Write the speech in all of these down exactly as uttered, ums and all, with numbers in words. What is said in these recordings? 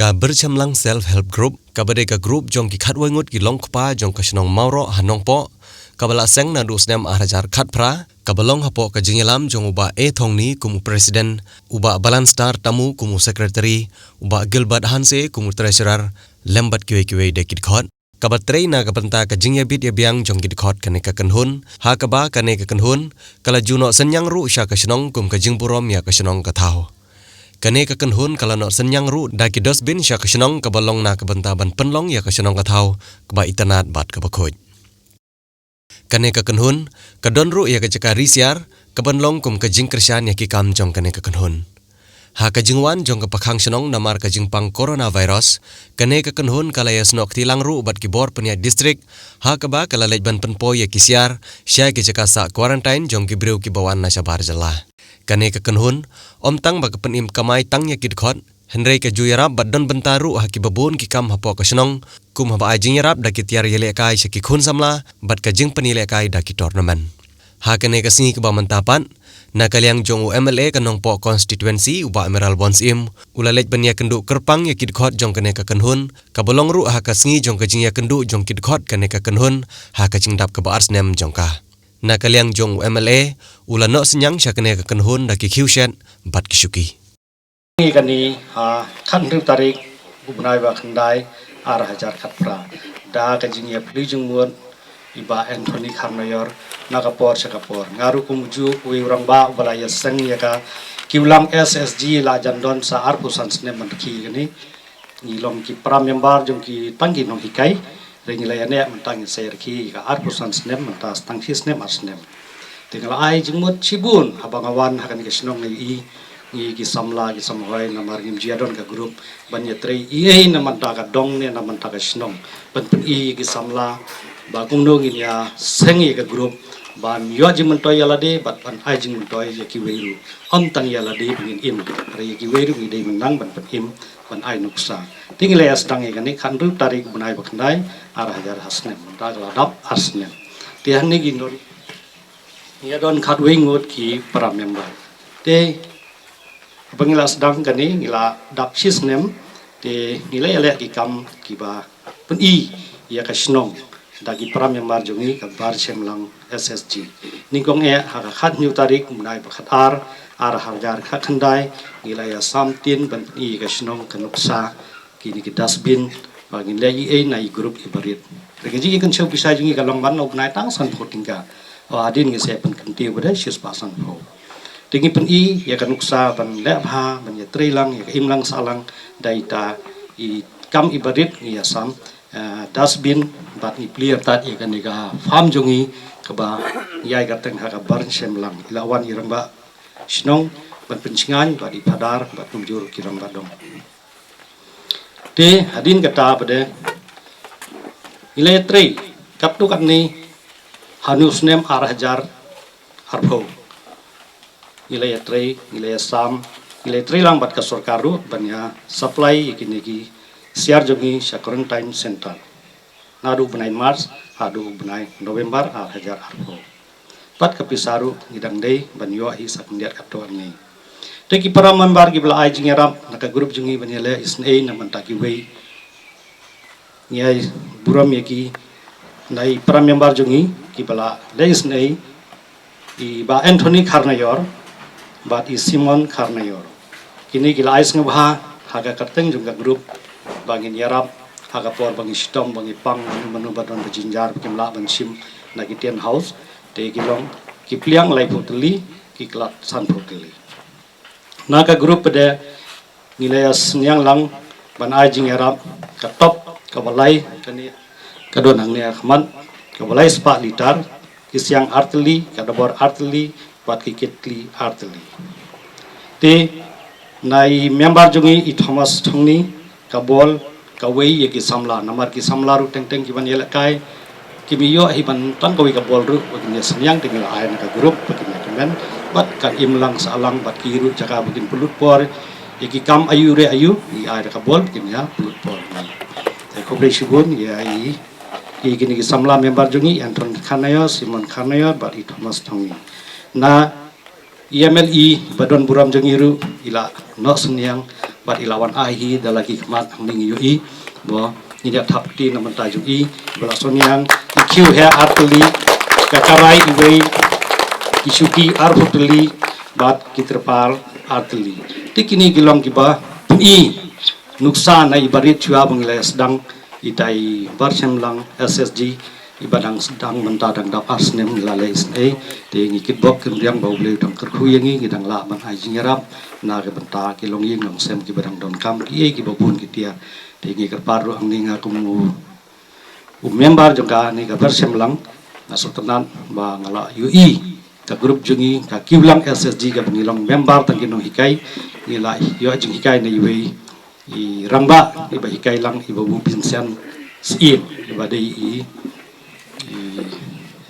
Ka Byrchemlang Self Help Group, kaba dei ka group jong ki khatwei ngut ki longkpa jong ka shnong Mawroh ha Nongpoh, kaba la seng naduh u snem ar hajar khatphra, kaba long hapoh ka jingïalam jong u Bah A Thongni kum u president, u Bah Balanstar Tamu kum u secretary, u Bah Gilbert Hanse kum u treasurer, lem bad kiwei kiwei de ki dkhot. Kaba trei na ka bynta ka jingïabit ïabiang jong ki dkhot kane ka kynhun, ha kaba kane ka kynhun ka la ju noh synñiang ruh sha ka shnong kum ka jingburom ïa ka shnong ka thaw. Kane ka kynhun ka la noh synñiang ruh da ki dustbin sha ka shnong, kaba long na ka bynta ban pynlong ïa ka shnong ka thaw kaba itynnad bad kaba khuid. Kane ka kynhun ka don ruh ïa ka jaka ri siar kaban long kum ka jingkyrshan ïa ki kam jong kane ka kynhun. Ha ka jingwan jong ka pakhang shnong namar ka jingpang coronavirus, kane ka kynhun ka la ïasnoh kti lang ruh bad ki bor pynïaid district, ha kaba ka la leit ban pynpoi ïa ki siar sha ki jaka sah quarantine jong ki briew kiba wan na shabar jylla. Kane ka kynhun ym tang ba ka pynim kamai tang ïa ki dkhot, hynrei ka ju ïarap bad don bynta ruh ha kiba bun ki kam hapoh ka shnong, kum haba ai jingïarap da ki tiar ïalehkai sha ki khun samla bad ka jingpynïalehkai da ki tournament. Ha kane ka sngi kaba mynta pat, na ka liang jong u M L A ka Nongpoh constituency, u Bah Mayral Born Syiem, u la leit ban ïakynduh kyrpang ïa ki dkhot jong kane ka kynhun, kaba long ruh ha ka sngi jong ka jingïakynduh jong ki dkhot kane ka kynhun ha ka jingdap kaba ar snem jong ka. Na ka liang jong u M L A, u la noh synñiang sha kane ka kynhun da ki khiew shet bad ki shuki. Ngi kane ha khathynriew tarik u bnai ba khyndai, ar hajar khatphra, da ka jingïaphylliew jingmut i Bah Anthony Kharnaior na ka por sha ka por. Nga ruh kum ujuh uwei u rangbah uba la ïaseng ïa ka Kiwlang S S G la jan don sa arphew san snem ban rkhie kane. Ngi long ki para member jong ki tang ki nonghikai. Hynrei ngi la ïaneh mynta ngin sa rkhie ïa ka arphew san snem, mynta tang shi snem ar snem. Te nga la ai jingmut shibun haba nga wan ha kane ka shnong, nga ïohi ngi ki samla ki samhoi namar ngim ju ïadon ka group ban ïatrei ei ei na bynta ka dong ne na bynta ka shnong, ban pyni ïa ki samla ba kumno ngin ïaseng ïa ka group ban ïoh jingmyntoi ïa lade bad ban ai jingmyntoi ïa kiwei ruh. Ym tang ïa lade ba ngin im, hynrei ïa kiwei ruh ngi dei mynta ban pynim, ban ai nuksa. Te ngi la ïa sdang ïa kane khathynriew tarik u bnai ba khyndai, ar hajar ha snem, mynta ka la dap ar snem. Te hangne ngin don, ngi ïa don khatwei ngut ki para member. Te haba ngi la sdang kane ngi la dap shi snem. Te ngi la ïaleh ki kam kiba pyni ïa ka shnong da ki para member jong ngi ka Byrchemlang S S G. Nyngkong eh ha ka khathynñiew tarik u bnai ba khatar, ar hajar khatkhyndai, ngi la ïa sam ktien ban pyni ïa ka shnong ka nuksa, kine ki dustbin, ba ngin leh ei ei na i group iba rit. Hynrei ka jingïakynshew pisa jong ngi ka long ban u bnai tang sanphew tyngka. Hadien ngi sa pynkyntiew ba dei shispah sanphew. Te ngi pyni ïa ka nuksa ban leh bha, ban ïatrei lang ïa ka imlang sahlang da ita i kam iba rit. Ngi ïa sam, eh, dustbin bad ngi plie artat ïa kane ka farm jong ngi kaba ngi ai kyrteng ha ka Byrchemlang. I la wan i rangbah shnong ban pynshngaiñ bad i phadar bad kumjuh ki rangbah dong. Te hadien kata pat de ngi la ïatrei katto katne ha une u snem ar hajar arphew. Ngi la ïatrei, ngi la ïasam, ngi la ïatrei lang bad ka sorkar ruh ban ïa supply ïa kine ki siar jong ngi sha quarantine center. Naduh u bnai March haduh u bnai November ar hajar arphew. Bad ka pisa ruh ngi dang dei ban ïoh hi sa khyndiat katto katne. Te ki para member kiba la ai jingïarap na ka group jong ngi ban ïaleh isynei na bynta kiwei, ngi ai burom ïa ki, na i para member jong ngi kiba la leh isynei, i Bah Anthony Kharnaior bad i Simon Kharnaior. Kine ki la ai sngewbha ha ka kyrteng jong ka group ba ngin ïarap ha ka por ba ngi shitom, ba ngi pang, mano mano ba don ba jynjar ba kim lah ban shim na ki tent house. Te ki long ki pliang laiphew tylli, ki klat sanphew tylli. Na ka group pat de ngi la ïa synñiang lang ban ai jingïarap, ka top kaba lai kane ka don hangne ha khmat, kaba lai spah litar, ki siang ar tylli, ka dabor ar tylli bad ki kitli ar tylli. Te na i member jong ngi i Thomas Thongni, ka bol kawei ïa ki samla, namar ki samla ruh teng teng kiban ïalehkai kim ïoh hi ban tang kawei ka bol ruh ba kin ïa synñiang, te ngi la ai na ka group ba kin ïa kmen. Bad kan imlang sahlang bad ki ruh jaka ba kin pynlut por ïa ki kam aïu re aïu, ngi ai da ka bol ba kin ïa pynlut por. Te khublei shibun ïa i, ïa kine ki samla member jong ngi, Anthony Kharnaior, Simon Kharnaior bad i Thomas Thongni. Na i M L A ba don burom jong ngi ruh i la noh synñiang Bad i la wan ai hi da la ki khmat hangne ngi ïohi ba ngi ïa thap kti na bynta jong i ba la soniang ki khiew heh artylli, ka karai iwei, ki shuki arphew tylli bad ki trepar artylli. Te kine ki long kiba pyni nuksa na i barit shuwa ba ngi la sdang itai Barshemlang S S G iba dang sdang mynta dang dap ar snem ngi la leh isynei. Te ngi kitbok kynriang ba U Blei u dang kyrkhu ïa ngi, ngi dang lah ban ai jingïarap na ka bynta ki longïing longsem kiba dang donkam kiei kiba bun ki tiar. Te ngi kyrpad ruh hangne nga kum u, u member jong kane ka Barshemlang, nga sngewtynnat ba nga la ïohi ka group jong ngi ka Kiwlang S S G kaba ngi long member tang ki nonghikai, ngi la ïoh jinghikai na iwei i rangbah iba hikai lang, iba u Vincent Syiem, iba dei i, i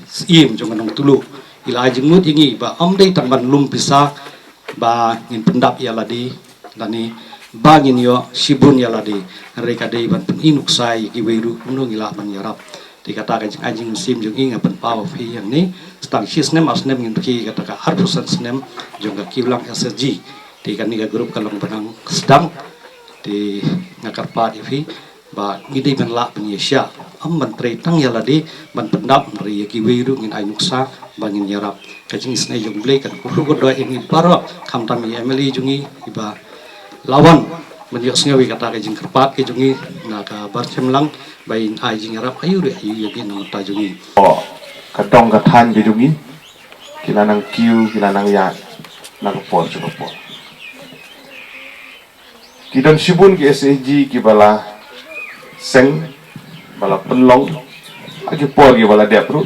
Syiem jong ka Nongtuluh. I la ai jingmut ïa ngi ba ym dei tang ban lum pisa ba ngin pyndap ïa lade lane ba ngin ïoh shibun ïa lade, hynrei ka dei ban pyni nuksa ïa kiwei ruh kumno ngi lah ban ïarap. Te kata ka jingai jingmynsiem jong i nga pynpaw phi hangne, sa tang shi snem ar snem ngin rkhie kata ka arphew san snem jong ka Kiwlang S S G. Te kane ka group ka long ba dang sdang. Te nga kyrpad ïa phi ba ngi dei ban lah ban ïa shah, ym ban trei tang ïa lade ban pyndap, hynrei ïa kiwei ruh ngin ai nuksa ba ngin ïarap. Ka jingisynei jong U Blei kan kyrkhu kyrdoh ïa ngi baroh, khamtam i M L A jong ngi iba la wan ban ïohsngew ïa kata ka jingkyrpad ka jong ngi na ka Barshemlang ba in ai jingïarap aïu ruh aïu ïa ki na ka bynta jong ngi. Ka dong ka thaiñ ka jong ngi ki la nang kiew, ki la nang ïaid na ka por sha ka por. Ki don shibun ki S H G kiba la seng, ba la pynlong ha ki por kiba la dep ruh.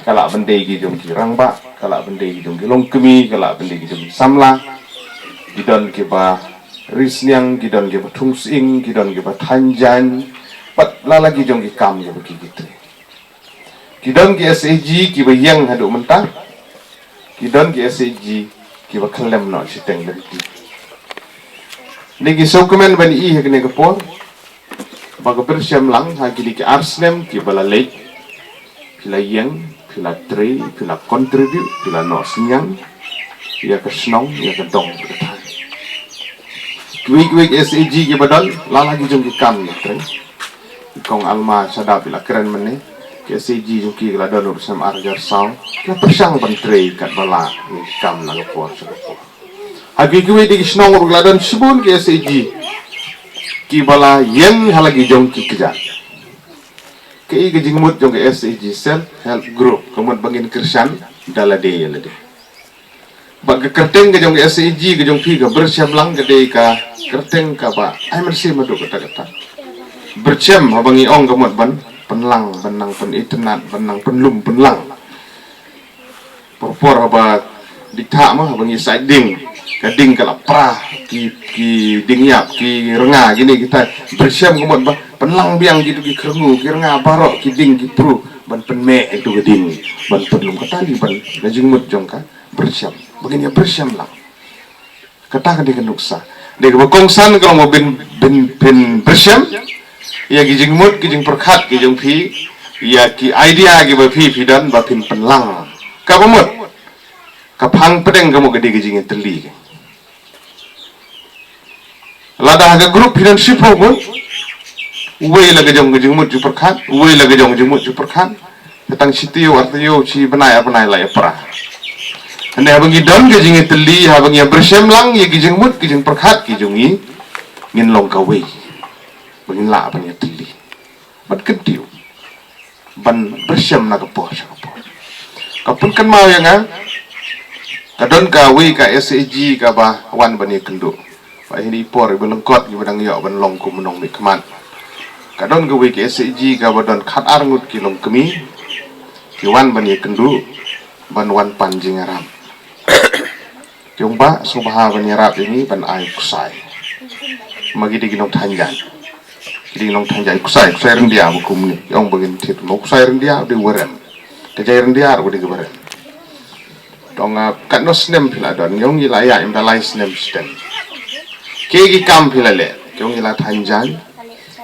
Ka lah ban dei ki jong ki rangbah, ka lah ban dei ki jong ki longkmie, ka lah ban dei ki jong ki samla. Ki don kiba ri sniang, ki don kiba thung sying, ki don kiba thaiñ jaiñ, bad la la ki jong ki kam kiba ki ki trei. Ki don ki S H G kiba ïeng haduh mynta, ki don ki S H G kiba khyllem noh shiteng lynti. Ngi sngewkmen ban i ha kane ka por ba ka Barshemlang ha kine ki ar snem kiba la leit, phi la ïeng, phi la trei, phi la contribute, phi la noh synñiang ïa ka shnong, ïa ka dong, ïa ka thaiñ. Kiwei kiwei ki S H G kiba don, la la ki jong ki kam ïa trei. I Kong Alma Shadap i la kren mynne, ki S H G jong ki ki la don ruh snem ar hajar saw, ki la pyrshang ban trei katba lah ïa ki kam na ka por sha ka por. Ha kiwei kiwei de ki shnong ruh ki la don shibun ki S H G kiba la ïeng ha la ki jong ki kjat. Kaei ka jingmut jong ka S H G Self Help Group, ka mut ba ngin kyrshan da lade ïa lade. Bad ka kyrteng ka jong ka S H G ka jong phi ka Barshemlang ka dei ka kyrteng kaba ai mynsiem haduh katta katta. Barshem haba ngi ong ka mut ban pynlang, ban nang pynitynnad, ban nang pynlum pynlang. Por por haba dei thah ma, haba ngi said ding, ka ding ka la pra, ki, ki ding ïap, ki rnga, kine kita. Barshem ka mut ba pynlang biang kito ki khyrngu, ki rnga baroh, ki ding ki pru, ban pynmeh ïa kito ki ding, ban pynlum. Kata dei ban, ka jingmut jong ka Barshemlang. Ba ngin ïa Barshemlang. Kata ka dei ka nuksa. Dei kaba kongsan ka long ba phin, phin, phin Barshem ïa ki jingmut, ki jingpyrkhat ki jong phi, ïa ki idea kiba phi, phi don ba phin pynlang. Kaba mut, ka phang pdeng ka mut ka dei ka jingïatylli. Lada ha ka group phi don shiphew ngut, uwei la ka jong ka jingmut jingpyrkhat, uwei la ka jong ka jingmut jingpyrkhat, ka tang shi taïew ar taïew, shi bnai ar bnai la ïa pra. Hynrei haba ngi don ka jingïatylli, haba ngi ïa Barshemlang ïa ki jingmut ki jingpyrkhat ki jong ngi, ngin long kawei. Ba ngin lah ban ïatylli, ban kyntiew, ban Barshem na ka por sha ka por. Ka pynkynmaw ïa nga, ka don kawei ka S H G kaba wan ban ïakynduh. Ba hi i por iba lyngkot iba dang ïoh ban long kum u nongmihkhmat. Ka don kawei ka S H G kaba don khatar ngut ki longkmie, ki wan ban ïakynduh, ban wan pan jingïarap. Ki ong, Bah, sngewbha ban ïarap ïa ngi ban ai ksai. Ma ki dei ki nongthaiñ jaiñ. Ki dei ki nongthaiñ jaiñ, ksai, ksai ryndia ba kumne. Ki ong ba ngin thied, ma ksai ryndia u dei ba rem. Ka jai ryndia ruh u dei kaba rem. Tang, ah, katno snem phi la don? Ki ong ngi la ïaid ym da lai snem shiteng. Kaei ki kam phi la leh? Ki ong ngi la thaiñ jaiñ.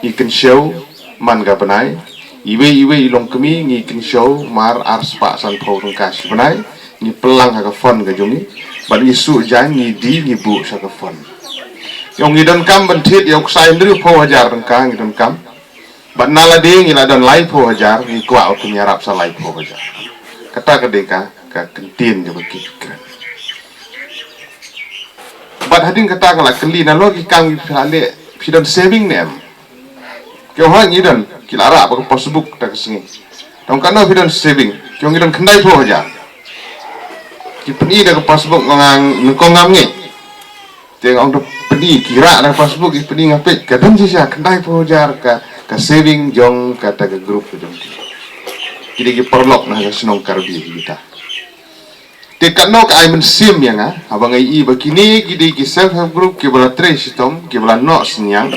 Ngi kynshew man ka bnai. Iwei iwei i longkmie ngi kynshew mar ar spah sanphew tyngka shi bnai. Ngi pynlang ha ka fund ka jong ngi. Bad ngi suh jaiñ, ngi die, ngi buh sha ka fund. Ïa ngi donkam ban thied ïa u ksai hynriewphew hajar tyngka ngi donkam. Bad na lade ngi la don laiphew hajar, ngi kwah u kin ïarap sa laiphew hajar. Kata ka dei ka, ka kyntien kaba ki kren. Bad hadien kata nga la kylli, nalor ki kam phi la leh, phi don saving ne em? Ki ong ha ngi don, ki la rah bad ka passbook kata ka sngi. Te nga ong katno phi don saving? Ki ong ngi don khyndaiphew hajar. Ki pyni da ka passbook, nga ong nyngkong ngam ngeit. Te nga ong da pyni, ki rah da ka passbook, ki pyni, nga peit ka don shisha khyndaiphew hajar ka, ka saving jong kata ka group ka jong ki. Ki dei ki paralok na ka shnong Karbi kita. Te katno ka ai mynsiem ïa nga, haba nga ïohi ba kine ki dei ki self help group kiba la trei shitom, kiba la noh synñiang,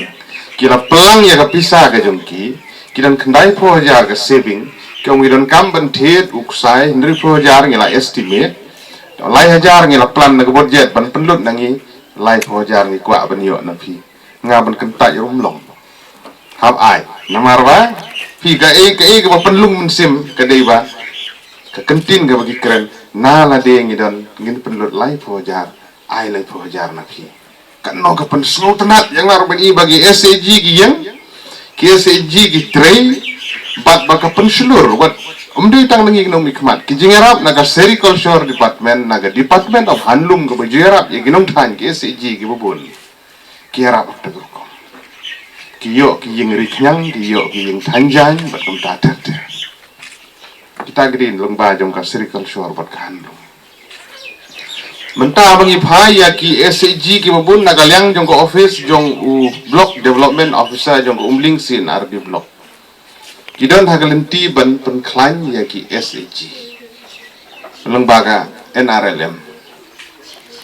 ki la pynlang ïa ka pisa ka jong ki, ki don khyndaiphew hajar ka saving, ki ong ngi donkam ban thied u ksai hynriewphew hajar ngi la estimate, lai hajar ngi la plan na ka budget ban pynlut na ngi, laiphew hajar ngi kwah ban ïoh na phi. Nga ban kyntait ruh ym long. Hap ai. Namar ba phi kaei kaei kaba pynlung mynsiem ka dei ba ka kyntien kaba ki kren, na lade ngi don, ngin pynlut laiphew hajar, ai laiphew hajar na phi. Katno ka pynsngewtynnat ïa nga ruh ban i ba ki S H G ki ïeng, ki S H G ki trei, bad ba ka pynshlur, wat ym dei tang na ngi ki nongmihkhmat, ki jingïarap na ka Sericulture Department, na ka Department of Handloom kaba ju ïarap ïa ki nongthaiñ ki S H G kiba bun. Ki ïarap ha kata ka rukom. Ki ïoh ki ïing ri khñiang, ki ïoh ki ïing thaiñ jaiñ, bad kumta ter ter. Kita ki dei lyngba jong ka Sericulture bad ka Handloom. Mynta ba ngi phai ïa ki S H G kiba bun na ka liang jong ka office jong u Block Development Officer jong ka Umling C and R D Block. Ki don ha ka lynti ban pynkhlaiñ ïa ki S H G lyngba ka N R L M.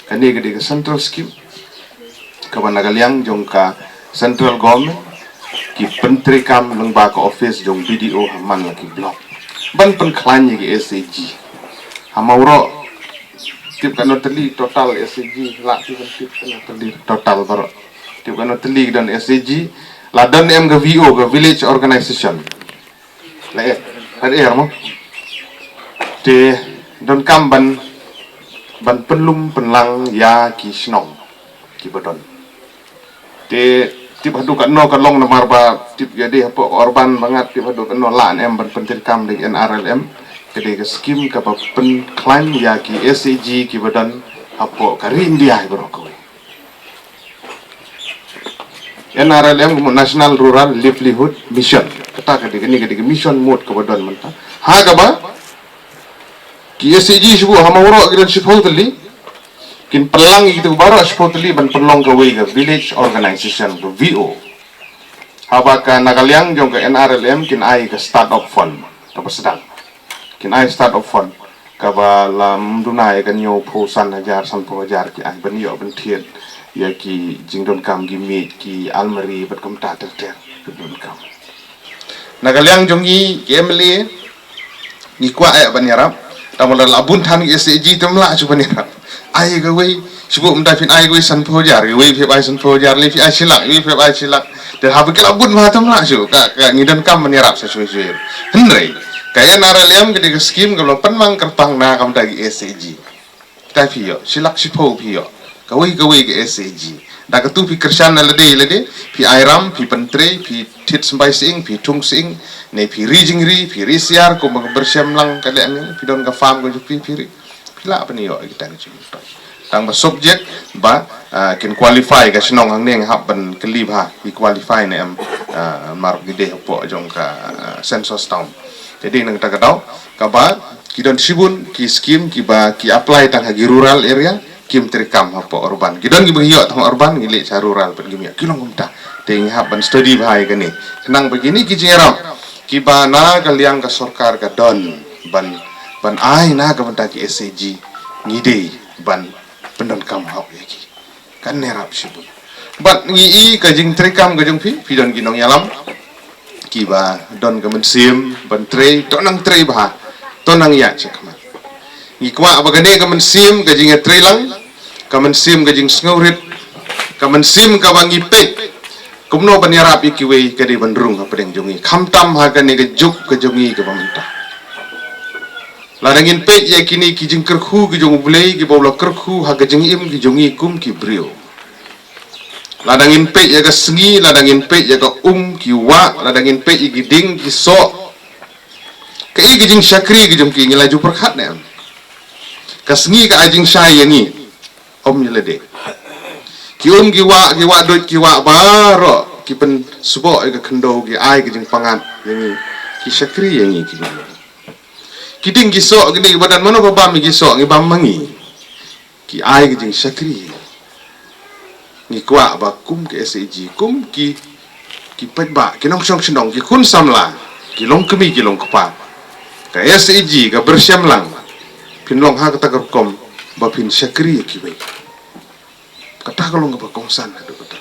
Kane ka dei ka central scheme kaba na ka liang jong ka central government, ki pyntreikam lyngba ka office jong B D O ha man la ki block ban pynkhlaiñ ïa ki S H G. Ha Mawroh, tip katno tylli total S H G, lah tip, tip katno tylli total baroh. Tip katno tylli ki don S H G, la don em ka V O, ka village organization. La eh, la eh mo. Te donkam ban, ban pynlum pynlang ïa ki shnong kiba don. Te tip haduh katno ka long namar ba tip ïa dei hapoh ka urban ba ngat, tip haduh katno lah ne em ban pyntreikam da ki N R L M. Ka dei ka scheme kaba pynkhlaiñ ïa ki S H G kiba don hapoh ka ri India hi baroh kawei. N R L M, National Rural Livelihood Mission. Kata ka dei, kane ka dei ka mission mode kaba don mynta. Ha kaba ki S H G shibun ha Mawroh ki don shiphew tylli, kin pynlang ïa kitu baroh shiphew tylli ban pynlong kawei ka village organization, ka V O. Haba ka na ka liang jong ka N R L M kin ai ka start up fund kaba sdang. Kin ai start up fund kaba la ym duna ïa ka hynñiewphew san hajar, sanphew hajar ki ai ban ïoh ban thied ïa ki jingdonkam, ki miej, ki almari bad kumta ter ter, ki donkam. Na ka liang jong ngi ki M L A, ngi kwah eh ban ïarap, tang ba la bun than ki S H G te ym lah shuh ban ïarap. Ai kawei, shibun mynta phin ai kawei sanphew hajar, kawei phi ai sanphew hajar, lei phi ai shi lak, kawei phi ai shi lak. Te haba ki la bun bha te ym lah shuh, ka, ka ngi donkam ban ïarap sa shuh shuh. Hynrei ka N R L M ka dei ka scheme kaba la pynmang kyrpang na ka bynta ki S H G. Kita phi ïoh shi lak shiphew phi ïoh, kawei kawei ka S H G. Da katu phi kyrshan na lade lade, phi ai ram, phi pyntrei, phi thied symbai sying, phi thung sying, ne phi ri jingri, phi ri siar, kumba ka Byrshemlang ka dei, phi don ka farm ka jong phi, phi ri. Phi lah ban ïoh kita ki jingmyntoi. Tang ba subject ba, ah, kin qualify ka shnong hangne, nga hap ban kylli bha ki qualify ne em, ah, namar ki dei hapoh jong ka, ah, census town. Te dei na kata ka daw kaba ki don shibun ki scheme kiba ki apply tang ha ki rural area, kim treikam hapoh urban. Ki don kiba ki ïoh tang ha urban, ngi leit sha rural pat kim ïoh, ki long kumta. Te ngi hap ban study bha ïa kane, khnang ba kine ki jingïarap kiba na ka liang ka sorkar ka don ban, ban ai na ka bynta ki S H G, ngi dei ban pyndonkam hok ïa ki. Kan ïarap shibun. Bad ngi i ka jingtreikam ka jong phi, phi don ki nongïalam kiba don ka mynsiem ban trei, to nang trei bha, to nang ïaid shakhmat. Ngi kwah ba kane ka mynsiem ka jingïatreilang, ka mynsiem ka jingsngewrit, ka mynsiem kaba ngi peit kumno ban ïarap ïa kiwei, ka dei ban rung hapdeng jong ngi, khamtam ha kane ka juk ka jong ngi kaba mynta. Lada ngin peit ïa kine ki jingkyrkhu ki jong U Blei kiba u la kyrkhu ha ka jingim ki jong ngi kum ki briew, Lada ngin peit ïa ka sngi, lada ngin peit ïa ka um ki wah, lada ngin peit ïa ki ding ki soh, kaei ka jingshakri ka jong ki, ngi la ju pyrkhat ne em? Ka sngi ka ai jingshai ïa ngi, ym ïa lade. Ki um ki wah, ki wah duid, ki wah baroh, ki pynsboh ïa ka khyndew, ki ai ka jingpyngngad ïa ngi, ki shakri ïa ngi, ki. Ki ding ki soh kine, ba don mano ba bam ïa ki soh, ngi bam ma ngi. Ki ai ka jingshakri. Ngi kwah ba kum ka S A G, kum ki, ki paidbah, ki nongshong shnong, ki khun samla, ki longkmie, ki longkpa, ka S A G ka pyrshang lang, phin long ha kata ka rukom ba phin shakri ïa kiwei. Kata ka long kaba kongsan haduh katta.